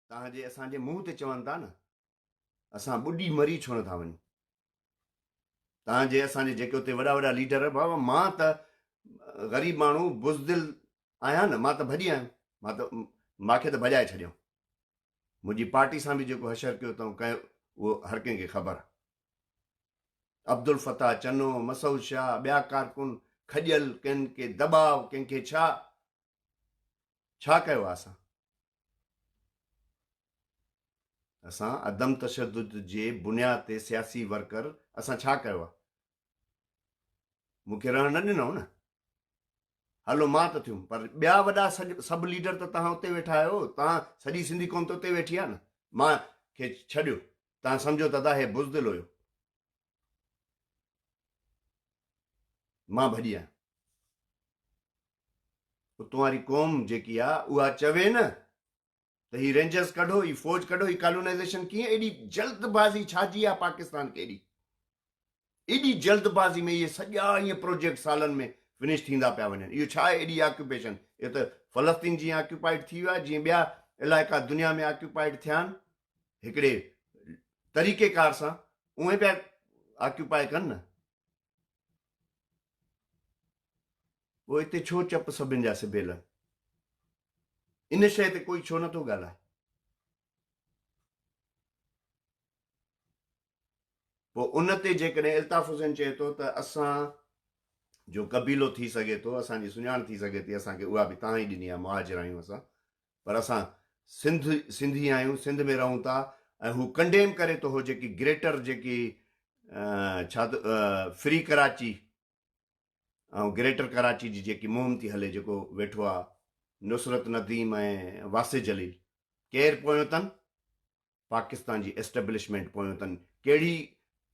توهان جي اسان جي منهن تي چون ٿا نه اسان ٻڏي مري ڇو نٿا وڃون؟ توهان جي اسان جي جيڪي اتي وڏا وڏا ليڊر بابا مان ته غريب ماڻهو بزدل آهيان نه مان ته ڀڄي آيم مان ته ماکي ته ڀڄائي ڇڏيائون منهنجي پارٽي سان به جيڪو حشر ڪيو اٿئون ڪيو اهو هر ڪنهن کي خبر آهي عبدالفتاح چنو مسعود شاهه ٻيا ڪارڪن کڄيل ڪنهن کي دٻاء ڪنهن کي ڇا ڇا ڪيو آهي اسان اسان عدم تشدد جي بنياد تي سياسي ورڪر اسان ڇا ڪيو آهي؟ مون کي رهڻ نه ڏنائون نه. هلو مان ته ٿيم پر ٻيا وڏا سڀ ليڊر ته توهان اتي ويٺا آهيو، توهان سڄي سنڌي قوم ته اتي ويٺي آهي نه. مان کي ڇڏيو، توهان سمجهو ته ادا هي بزدل هيو. مان ڀڄي آيم. اتون واري قوم جيڪي آهي اها چوي نه ته هي رينجرز ڪڍو، هي فوج ڪڍو، هي ڪالونائيزيشن ڪيئن ايڏي جلد بازي ڇا جي آ پاڪستان کي ايڏي ايڏي جلد بازي ۾ اهي سڄا ائين پروجيڪٽ سالن ۾ فنش ٿيندا پيا وڃن اهو ڇا آهي ايڏي آڪيوپيشن اهو ته فلسطين جيئن آڪيوپائيڊ ٿي ويو آهي جيئن ٻيا علائقا دنيا ۾ آڪيوپائيڊ ٿيا آهن هڪڙي طريقي ڪار سان اونئين پيا آڪيوپائي ڪن نه پوء اتي ڇو چپ سڀن جا سبيل آهن؟ ان شيء تي ڪوئي ڇو نٿو ڳالهائي؟ پوء ان تي جيڪڏهن الطاف حسين چئي ٿو ته اسان جو قبيلو ٿي سگهي ٿو، اسان جي سڃاڻ ٿي سگهي ٿي، اسان کي اها به تان ئي ڏني آهي، مهاجر آهيون اسان، پر اسان سنڌ سنڌي آهيون، سنڌ ۾ رهون ٿا ۽ هو ڪنڊيم ڪري ٿو هو جيڪي گريٽر جيڪي ڇا فري ڪراچي ۽ گريٽر ڪراچي جي جيڪي مهم ٿي هلي جيڪو ويٺو آ نصرت نديم ۽ واسع جليل ڪير پويون تن پاڪستان جي اسٽيبلشمينٽ پويون تن ڪهڙي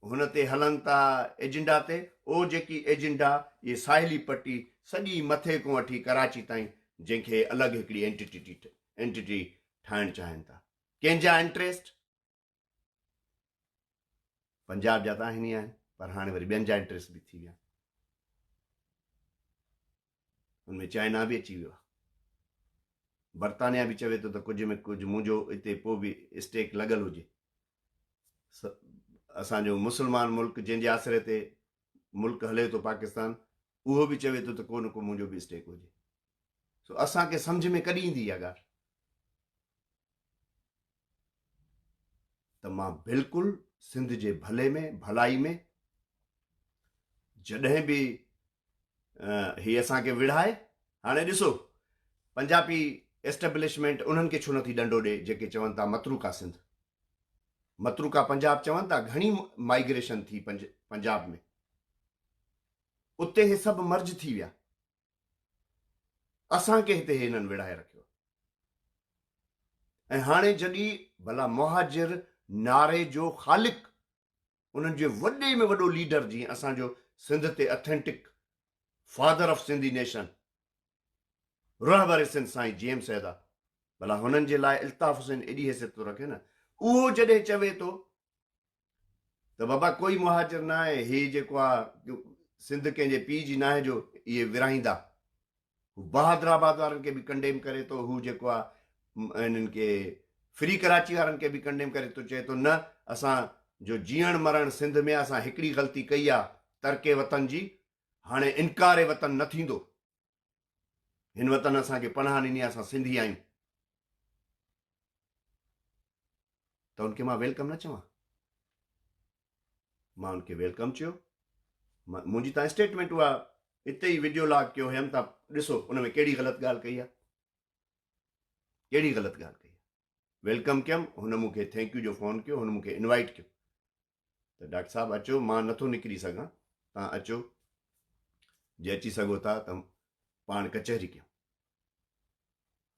هن تي هلن ٿا ايجنڊا تي او جيڪي ايجنڊا اهي ساحلي پٽي سڄي مٿي کان وٺي ڪراچي تائين جنهن کي الڳ هڪڙي اينٽيٽي اينٽيٽي ٺاهڻ چاهين ٿا ڪنهن جا انٽريسٽ پنجاب جا ته آهن ئي آهن پر هاڻي وري ٻين جا انٽريسٽ به ٿي ويا ان ۾ چائنا به اچي ويو آهي برطانيا به چوي ٿو ته ڪجهه ۾ ڪجهه منهنجو اتي پوء به اسٽيڪ لڳل هجي اسانجو مسلمان ملڪ جنهن جي آسري تي ملڪ هلي ٿو پاڪستان اهو به چوي ٿو ته ڪو نه ڪو منهنجو به اسٽيڪ هجي سو اسان کي سمجهه ۾ ڪڏهن ايندي اها ڳالهه ته مان بلڪل سنڌ جي ڀلي ۾ ڀلائي ۾ جڏهن به هي اسان کي وڙهائي هاڻي ڏسو پنجابي اسٽيبلشمينٽ انهن کي ڇو نٿي ڏنڊو ڏي جيڪي چون ٿا متروڪا سنڌ متروڪا پنجاب چون ٿا گهڻي مائگريشن ٿي پنجاب ۾ اتي هي سڀ مرج ٿي ويا اسان کي هتي هنن وڙهائي رکيو ۽ هاڻي جڏي ڀلا مهاجر نعري جو خالق انهن جي وڏي ۾ وڏو ليڊر جيئن اسان جو سنڌ تي authentic father of Sindhi nation رهبر سنڌ سائين جي ايم سيد آ ڀلا هنن جي لاء الطاف حسين ايڏي حيثيت ٿو رکي نه اهو جڏهن چوي ٿو ته بابا ڪوئي مهاجر ناهي هي جيڪو آ سنڌ ڪنهن جي پيء جي ناهي جو اهي ورهائيندا هو بهادر آباد وارن کي به ڪنڊيم ڪري ٿو هو جيڪو آ انهن کي فري ڪراچي وارن کي به ڪنڊيم ڪري ٿو چئي ٿو نه اسان جو جيئڻ مرڻ سنڌ ۾ اسان هڪڙي غلطي ڪئي آ ترڪ وطن جي هاڻي انڪار وطن نه ٿيندو هن وطن اسان کي پناهه ڏني آ اسان سنڌي آهيون ته ان کي مان welcome نه چوان مان ان کي welcome چيو منهنجي تان اسٽيٽمينٽ اها اتي ئي وڊيو لاگ ڪيو هيم تان ڏسو ان ۾ ڪهڙي غلط ڳالهه ڪئي آهي ڪهڙي غلط ڳالهه ڪئي آهي welcome ڪيم هن مون کي thank you جو فون ڪيو هن مون کي انوائٽ ڪيو ته ڊاڪٽر صاحب اچو مان نٿو نڪري سگهان تان اچو جي اچي سگهو ٿا ته پاڻ ڪچهري ڪيون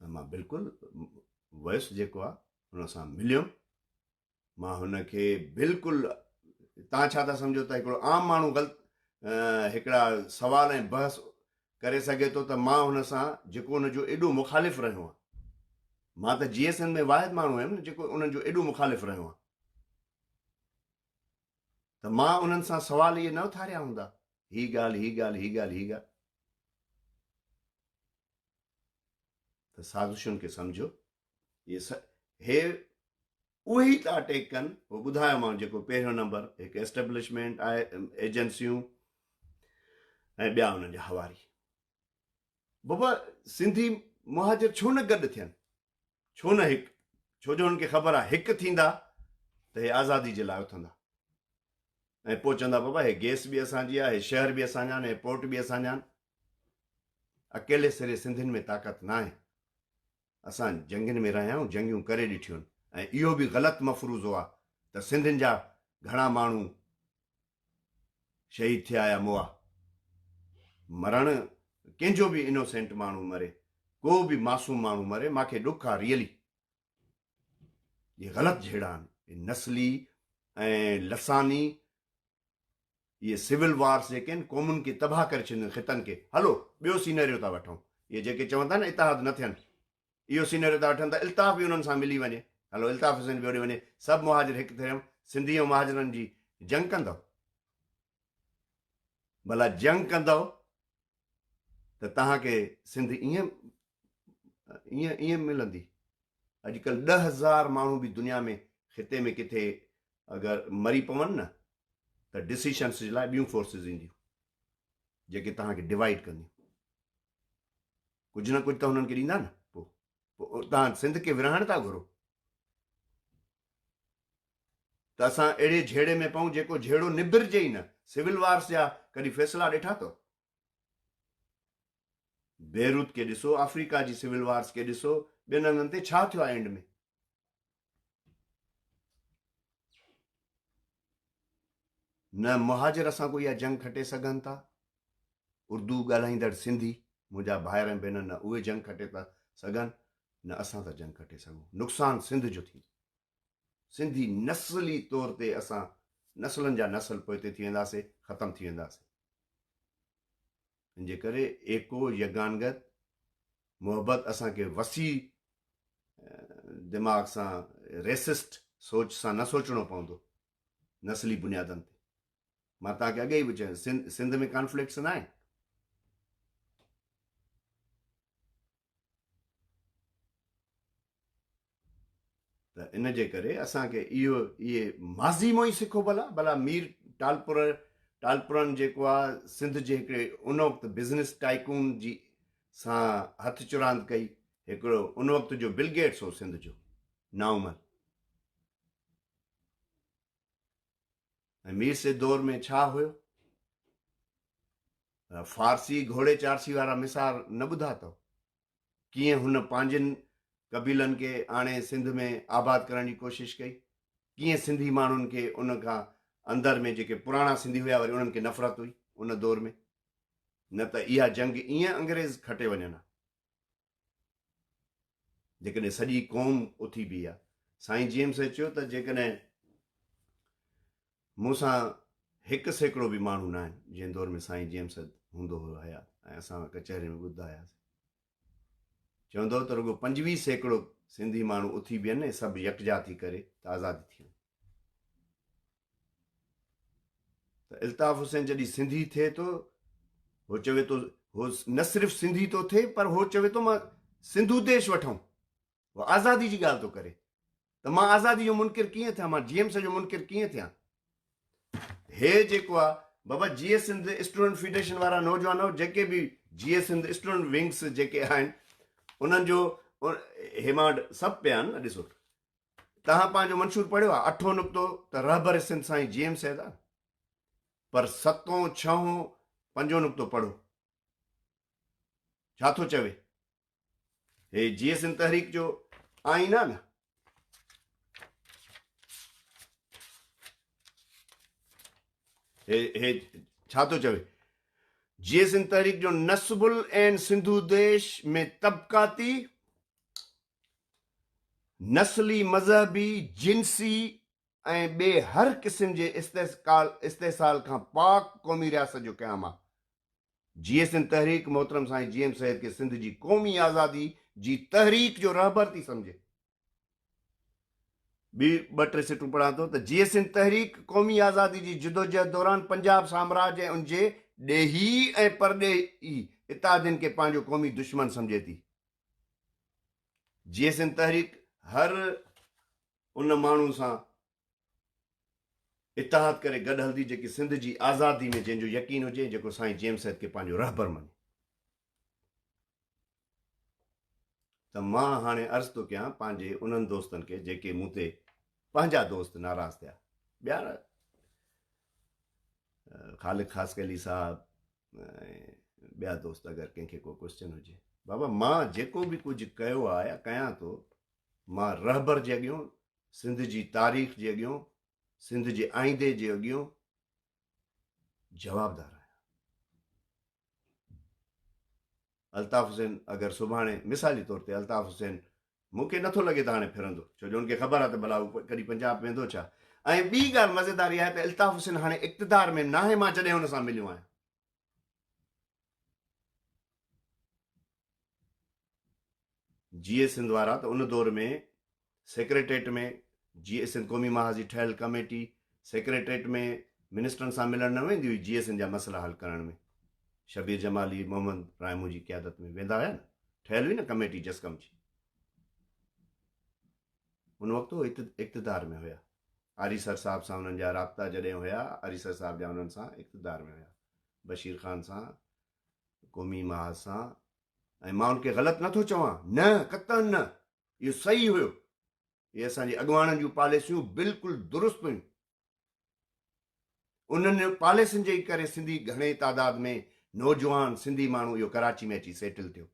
۽ مان بلڪل ويس جيڪو آ هن سان مليم مان هن کي بلڪل تان ڇا ٿا سمجهو ته هڪڙو عام ماڻهو غلط هڪڙا سوال ۽ بحث ڪري سگهي ٿو ته مان هن سان جيڪو هن جو ايڏو مخالف رهيو آهيان مان ته جي ايس اين ۾ واحد ماڻهو هيم نه جيڪو انهن جو ايڏو مخالف رهيو آهيان ته مان انهن سان سوال اهي نه اٿاريا هوندا هي ڳالهه هي ڳالهه هي ڳالهه هي ڳالهه ته سازشن کي سمجهو. هي اهي ئي ٿا اٽيڪ ڪن. هو ٻڌايومانو جيڪو پهريون نمبر هڪ اسٽيبلشمينٽ آهي، ايجنسيون ۽ ٻيا انهن جا حواري. بابا سنڌي مهاجر ڇو نه گڏ ٿين، ڇو نه هڪ، ڇو جو هنن کي خبر آهي هڪ ٿيندا ته هي آزادي جي لاء اٿندا ۽ پوء چوندا بابا هي گيس به اسان جي آهي، هي شهر به اسان جا آهن، هي پورٽ به اسان جا آهن. اڪيلي سري سنڌين ۾ طاقت ناهي. اسان جنگين ۾ رهيا آهيون، جنگيون ڪري ڏٺيون آهن ۽ اهو به غلط مفروضو آهي ته سنڌين جا گهڻا ماڻهو شهيد ٿيا يا مئا. مرڻ ڪنهن جو به انوسينٽ ماڻهو مري، ڪو به معصوم ماڻهو مري، ماکي ڏک آهي ريئلي. اهي غلط جهيڙا آهن، اهي نسلي ۽ لساني اهي سول وارس جيڪي آهن قومن کي تباهه ڪري ڇڏينديون خطن کي. هلو ٻيو سينريو ٿا وٺون. اهي جيڪي چون ٿا نه اتحاد نه ٿين اهو سينريو ٿا وٺن ته الطاف به انهن سان ملي وڃي. هلو الطاف حسين به هوڏي وڃي سڀ مهاجر هڪ ٿي رهيون سنڌي ۽ مهاجرن جي جنگ ڪندؤ؟ ڀلا جنگ ڪندؤ ته توهان کي سنڌ ائين ائين ائين ملندي؟ اڄڪلهه 10,000 ماڻهو به دنيا ۾ خطي ۾ ڪٿي اگر مري پون نه ته ڊسيشنس جي لاء ٻيون فورسز اينديون جيڪي توهان کي ڊوائيڊ ڪنديون. ڪجهه نه ڪجهه ته هنن کي ڏيندا نه. پوء توهان سنڌ کي ورهائڻ ٿا گهرو ته اسان اهڙي جهيڙي ۾ پئون جيڪو جهيڙو نبرجي ئي نه. سول وارس جا ڪڏهن فيصلا ڏٺا اٿو؟ بيروت کي ڏسو، آفريڪا جي سول وارس کي ڏسو، ٻين هنڌن تي ڇا ٿيو آهي اينڊ ۾. نه مهاجر اسان ڪو اها جنگ کٽي سگهن ٿا، اردو ڳالهائيندڙ سنڌي منهنجا ڀائر ۽ ڀينر نه اهي جنگ کٽي ٿا سگهن نه اسان ٿا جنگ کٽي سگهون. نقصان سنڌ جو ٿيندو. سنڌي نسلي طور تي اسان نسلن جا نسل پوئتي ٿي وينداسي، ختم ٿي وينداسي. ان جي ڪري ايڪو، يگانگت، محبت اسان کي وسيع دماغ سان ريسسٽ سوچ سان نه سوچڻو پوندو نسلي بنيادن تي. مان توهان کي اڳي ئي به چيو سنڌ ۾ ڪانفلڪٽس نه آهن. ته ان جي ڪري اسان کي اهو اهي ماضي مان ئي سکو ڀلا ڀلا مير ٽالپر ٽالپرن جيڪو آ سنڌ جي هڪڙي ان وقت بزنس ٽائيڪون جي سان هٿ چراند ڪئي هڪڙو ان وقت جو بل گيٽس هو سنڌ جو نائومل ۽ مير سي دور ۾ ڇا هيو فارسي گهوڙي چارسي وارا مثال نه ٻڌا اٿو ڪيئن هن پنهنجن قبيلن کي آڻي سنڌ ۾ آباد ڪرڻ جي ڪوشش ڪئي، ڪيئن سنڌي ماڻهن کي ان کان اندر ۾ جيڪي پراڻا سنڌي هيا وري انهن کي نفرت هئي ان دور ۾، نه ته اها جنگ ايئن انگريز کٽي وڃن ها جيڪڏهن سڄي قوم اٿي بيهي ها. سائين جي ايم سيد چيو ته جيڪڏهن مون سان 1% به ماڻهو ناهن، جنهن دور ۾ سائين جي ايم سيد هوندو هو حيات ۽ اسان ڪچهري ۾ ٻڌندا هياسين. چوندو هو ته رڳو 25% سنڌي ماڻهو اٿي بيهن ۽ سڀ يڪجا ٿي ڪري ته آزادي ٿي وڃي. ته الطاف حسين جڏهن سنڌي ٿئي ٿو، هو چوي ٿو، هو نه صرف سنڌي ٿو ٿئي پر هو چوي ٿو مان سنڌو ديش وٺون. هو آزادي جي ڳالهه ٿو ڪري ته مان آزادي جو منڪر ڪيئن ٿيان، مان جي ايم سي جو منڪر ڪيئن ٿيان. هي جيڪو آ بابا جيئي سنڌ اسٽوڊنٽ فيڊريشن وارا نوجوانو جيڪي به جيئي سنڌ اسٽوڊنٽ ونگس جيڪي آهن انهن جو هي مان وٽ سڀ پيا آهن نه ڏسو تهان پنهنجو منشور پڙهيو آ اٺون نقطو ته رهبر سنڌ سائين جي ايم سيد آ پر ستون ڇهون پنجون نقطو پڙهو ڇا ٿو چوي هي جيئي سنڌ تحريڪ جو آئين آ نه. هي هي ڇا ٿو چوي؟ جيئي سنڌ تحريڪ جو نصب العين سنڌو ديش ۾ طبقاتي، نسلي، مذهبي، جنسي ۽ ٻئي هر قسم جي استحصال کان پاڪ قومي رياست جو قيام آ. جيئي سنڌ تحريڪ محترم سائين جي ايم سيد کي سنڌ جي قومي آزادي جي تحريڪ جو رهبر ٿي سمجهي. ٻي ٻه ٽي سٽون پڙهان ٿو ته جيئي سنڌ تحريڪ قومي آزادي جي جدوجهد دوران پنجاب سامراج ۽ ان جي ڏيهي ۽ پرڏيهي اتحادين کي پنهنجو قومي دشمن سمجهي ٿي. جيئي سنڌ تحريڪ هر. ان ماڻهو سان اتحاد ڪري گڏ هلندي جيڪي سنڌ جي آزادي ۾ جنهن جو يقين هجي ۽ جيڪو سائين جي ايم سيد کي پنهنجو رهبر مڃي. ته مان هاڻي عرض ٿو ڪيان پنهنجي انهن دوستن کي جيڪي مون تي پنهنجا دوست ناراض ٿيا ٻيا خالق خاصخيلي صاحب ۽ ٻيا دوست اگر ڪنهن کي ڪو ڪوشچن هجي بابا مان جيڪو به ڪجهه ڪيو آهي يا ڪيان ٿو مان رهبر جي اڳيون سنڌ جي تاريخ جي اڳيون سنڌ جي آئيندي جي اڳيون جوابدار آهيان. الطاف حسين اگر سڀاڻي مثالي طور تي الطاف حسين مون کي نٿو لڳي ته هاڻي ڦرندو ڇو جو ان کي خبر آهي ته ڀلا هو ڪڏهن پنجاب ويندو ڇا ۽ ٻي ڳالهه مزيدار اها آهي ته الطاف حسين هاڻي اقتدار ۾ ناهي مان جڏهن هن سان مليو آهيان جيئي سنڌ وارا ته ان دور ۾ سيڪريٽريٽ ۾ جيئي سنڌ قومي محاذ جي ٺهيل ڪميٽي سيڪريٽريٽ ۾ منسٽرن سان ملڻ نه ويندي هئي جيئي سنڌ جا مسئلا حل ڪرڻ ۾ شبير جمالي محمد رائمو جي قيادت ۾ ويندا هيا نه ٺهيل هئي نه ڪميٽي جسقم جي ان وقت هو اقتدار ۾ هيا آريسر صاحب سان انهن جا رابطا جڏهن هيا آريسر صاحب جا انهن سان اقتدار ۾ هيا بشير خان سان قومي محاذ سان ۽ مان ان کي غلط نٿو چوان، نه قطعاً نه، اهو صحيح هيو، اهي اسان جي اڳواڻن جون پاليسيون بلڪل درست هيون، انهن پاليسين جي ڪري سنڌي گهڻي تعداد ۾ نوجوان سنڌي ماڻهو اهو ڪراچي ۾ اچي سيٽل ٿيو،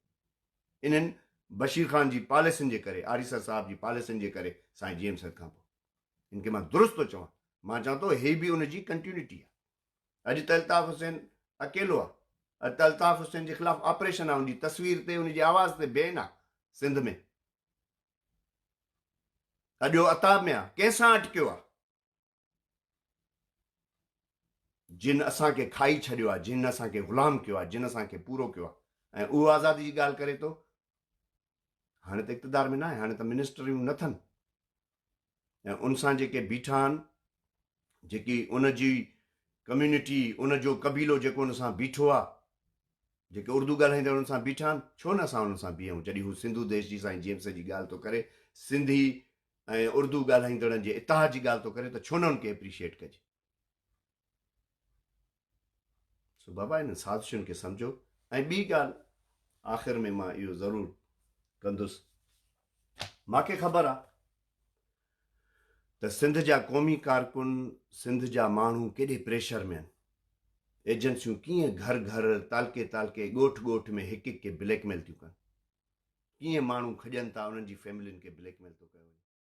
انهن بشير خان جي پاليسين جي ڪري، آريسر صاحب جي پاليسين جي ڪري سائين جي ايم سيد کان پوء ان کي مان درست ٿو چوان، مان چوان ٿو هي به ان جي ڪنٽينيوٽي آهي. اڄ ته الطاف حسين اڪيلو آ. اڄ ته الطاف حسين جي خلاف آپريشن آ ان جي تصوير تي ان جي آواز تي بين آ سنڌ ۾. اڄ هو عتاب ۾ آ. ڪنهن سان اٽڪيو آ. جن اسان کي کائي ڇڏيو آ، جن اسان کي غلام ڪيو آ، جن اسان کي پورو ڪيو آ ۽ اهو آزادي جي ڳالهه ڪري ٿو. هاڻي ته اقتدار ۾ ناهي، هاڻي ته منسٽريون نه ٿن. ۽ ان سان جيڪي بيٺا آهن، جيڪي ان جي ڪميونٽي، ان جو قبيلو جيڪو ان سان بيٺو آ، جيڪي اردو ڳالهائيندڙ ان سان بيٺا آهن، ڇو نه اسان انهن سان بيهون جڏهن هو سنڌو ديش جي سائين جي ايم سيد جي ڳالهه ٿو ڪري، سنڌي ۽ اردو ڳالهائيندڙن جي اتحاد جي ڳالهه ٿو ڪري ته ڇو نه ان کي اپريشيئيٽ ڪجي. سو بابا انهن سازشن کي سمجهو ۽ ٻي ڳالهه آخر ۾ مان اهو ضرور ڪندس ماکي خبر آ ته سنڌ جا قومي ڪارڪن سنڌ جا ماڻهو ڪيڏي پريشر ۾ آهن ايجنسيون ڪيئن گهر گهر تعلقي تعلقي ڳوٺ ڳوٺ ۾ هڪ هڪ کي بليڪ ميل ٿيون ڪن ڪيئن ماڻهو کڄن ٿا انهن جي فيملين کي بليڪ ميل ٿو ڪيو وڃي.